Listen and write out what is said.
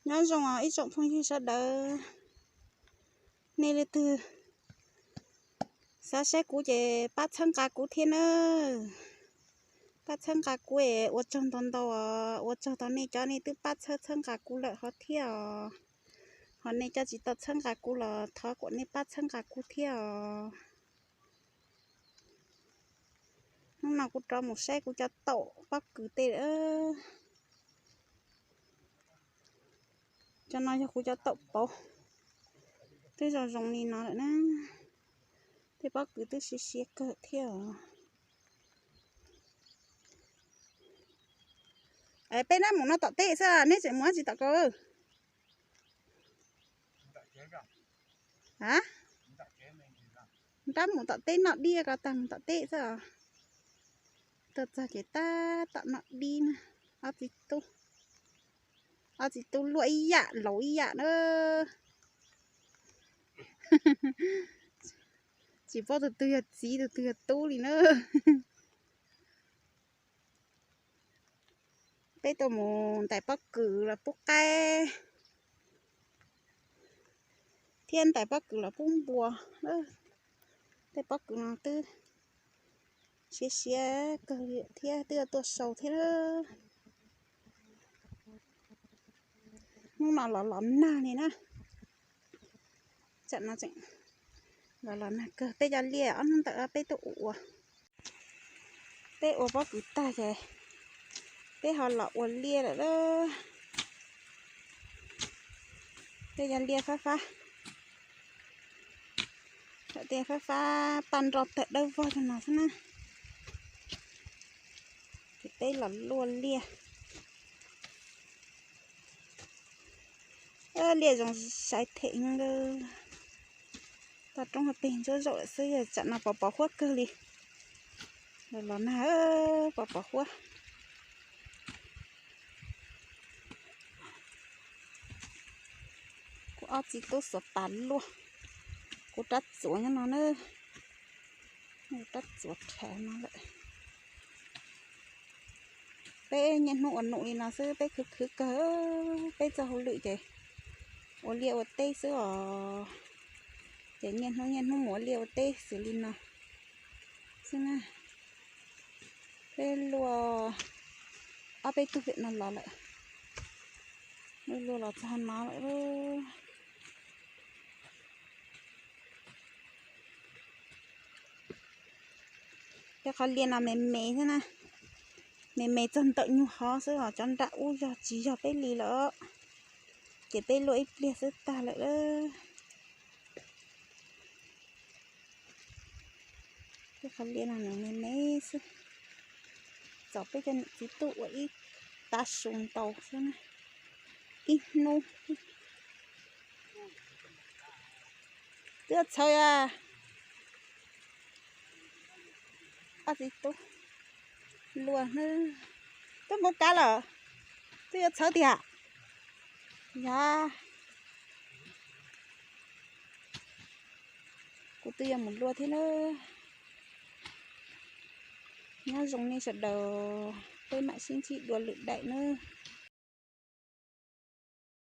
Nyob zoo os ib tsoom phooj ywg sawv daws, nej leej twg xav saib kuv ces pab txhawb nqa kuv thiab nawb. Pab txhawb nqa kuv es ua tsaug ntau ntau os, ua tsaug tau nej cov nej twb pab txhawb txhawb nqa kuv lawm ho thiab os. Ho nej cov tsis tau txhawb nqa kuv los thov kom nej pab txhawb nqa kuv thiab os. Hnub no kuv rov mus saib kuv cov taum pob kws tej. Cov no yog kuv cov taum pauv, twb zoo zoo li no lawm na. Tej pob kws twb siav siav kawg thiab os. Peb nrab mus no tom teb xwb, neb tseem mus dab tsi tom ko? A, nrab mus tom teb noj dib ko tag mus tom teb xwb os. Tuaj txog ces tab tom noj dib na. Ob txiv tub, ob txiv tub luaj ib yam laus ib yam na. Tsis paub tus twg yog txiv tus twg yog tub li na. Peb tuaj mus ntais pob kws los pub qaib thiab ntais pob kws los pub npua. Tej pob kws no twb siav siav kawg li thiab twb yuav tuaj sau thiab. Hnub no los los nag li na. Tsam no tseem los los nag kawg. Peb cov liaj ob hnub ntawm peb tuaj ua, peb ua pob kws tag ces peb ho los ua liaj lawm. Peb cov liaj fab fab, cov liaj fab fab paj nro tawg dawb vog rau no xwb na. Ces peb los luaj liaj. Liaj zoo sai them, toj roob ho peg ntsuab zaum lawm xwb, tsam no pos pos huab kawg li. Los los nag pos pos huab. Kuv ob txiv tub xuas pas luaj, kuv rab txuas nyob no na, rab txuas rhawv no lawm. Peb niaj hnub ua num li no xwb, peb khwv khwv kawg, peb txoj hauj lwm ces ua liaj ua teb xwb os. Ces niaj hnub niaj hnub mus ua liaj ua teb xws li no xwb na. Peb luaj ob peb tug pem no los lawm, luaj luaj los txog no lawm. Peb qhov liaj no me me xwb na, me me txog ntawm nyuag hov xwb os, cov nram ub yog tsis yog peb li lawm, ces peb luaj ib pliag xwb tag lawm. Peb qhov liaj no nws me me xwb, txaus peb cov niam txiv tub ua ib tav su ntaus xwb na, ib hnub. Twb yuav txhawv a, ob txiv tub luaj hnub, twb npau kab lawm, twb yuav txhawv tiag. Yog, kuv twb yuav mus luaj thiab na. Nyob zoo nej sawv daws, peb mam sib ntsib dua lwm daim nawb.